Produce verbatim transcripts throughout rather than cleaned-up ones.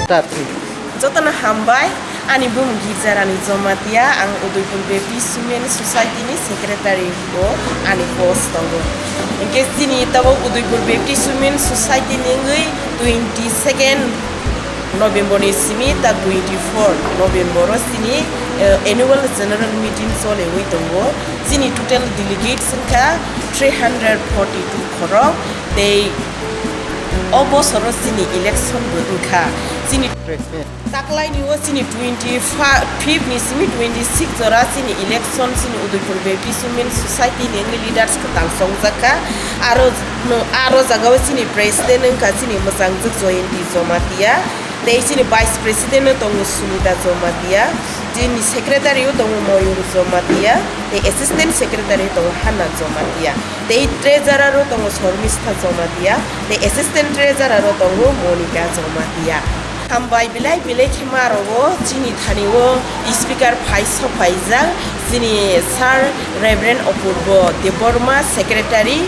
Start, please. Jotono hambai, ani bumung Girja Rani Jamatia, ang Udaipur Baptist Women Society ni secretary o ani post tongo. Hinkhe chini tabuk Udaipur Baptist Women Society ni wngwi twenty second November ni simi ta twenty four November o chini, eh, annual general meeting choliwi tongo. Chini total delegates wngkha three hundred forty two khorok, tei o bosoro chini election bo wngkha. Chini taklaini o chini twenty fifth ni simi twenty six jora chini election chini Udaipur Baptist Women Society ni wngwi leaders kwtal chongjakha. Aro, aro jagao chini president wngkha chini mwchangjwk Joyonti Jamatia. Tei chini vice president o tongo Sumita Jamatia, chini secretary o tongo Moyur Jamatia, tei assistant secretary o tongo Hana Jamatia, tei treasurer o tongo Sormistha Jamatia, tei assistant treasurer o tongo Monika Jamatia. Hambai belai belai khe ma rogo chini thani o speaker phai sok phaijak chini Sir Reverend Apurbo Debbarma, secretary,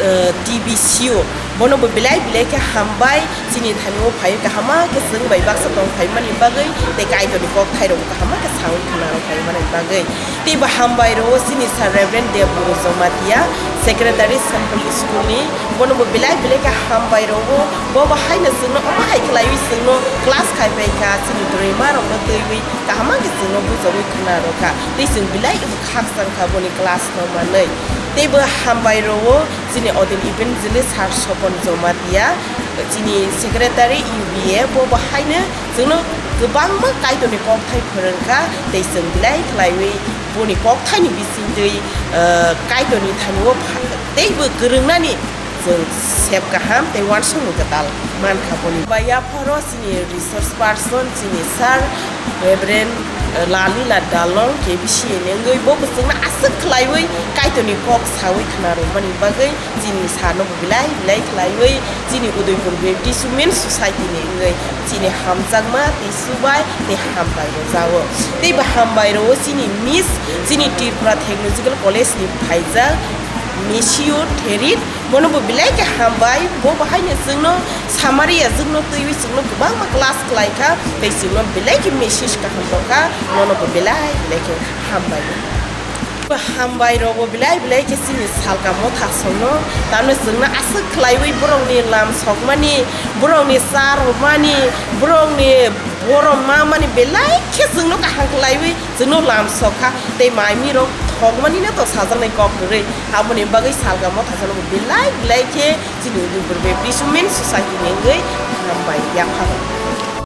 eh, T B C O. Bono bo belai belai khe hambai. Chini thani o phai kahama khe chwng bai baksa tong phaimani bagwi tei Kaitorni kok thairok kahama khe sawi khna rok phaimani bagwi. Tei bo hambai rwo chini Sir Reverend Debguru Jamatia, Secretary Saint Paul School ni, bono bo belai belai khe hambai rwo, bo bo haino chwngno omo hai khlaiwi chwngno class khai pai kha, chini bwrwi ma rokno twiwi kahama khe chwngno bujagwi khna rw kha. Tei chwng belai bo khakchang kha boni class no manwi. Tei bo hambai rwo chini Odin Evangelist Sir Sopon Jamatia, chini secretary U B A, bo bo haino chwngno kwbangma Kaitorni kokthai phwrwng kha, tei chwng belai khlaiwi boni kokthaini bisingtwi, eh, Kaitorni thani-o pha-, teibo kwrwngnani chwng sep kaham tei uansukmung kwtal man kha boni. Ba yapharo chini resource person, chini Sir Reverend, eh, Lalila Dalong, K B C A ni wngwi, bo bo chwngno aswk khlaiwi Kaitorni kok sawi khna rwmani bagwi chini sano bo belai belai khlaiwi chini Udaipur Baptist Women Society ni wngwi chini hamjakma tei subai tei hambai rwjago. Tei bo hambai rwo chini Miss, chini Tripura Theological College ni phaijak Misio Therit, bono bo belai khe hambai, bo bo haino chwngno Samaria jwkno twiwi chwngno kwbangma class khlai kha, tei chwngno belai khe message kaham rw kha, bono bo belai belai khe hambai. Hambai rokbo belai belai khe chini salka mothasongno, tamni chwngno aswk khlaiwi borokni lam sokmani, borokni cha rwmani, borokni borom mamani belai khe chwngno kaham khlaiwi chwngno lam sokha. Tei mai mirok thokmanino to sajaknai kok kwrwi, aboni bagwi salka mothasongno belai belai khe chini Udaipur Baptist Women Society ni wngwi hambai yapharo.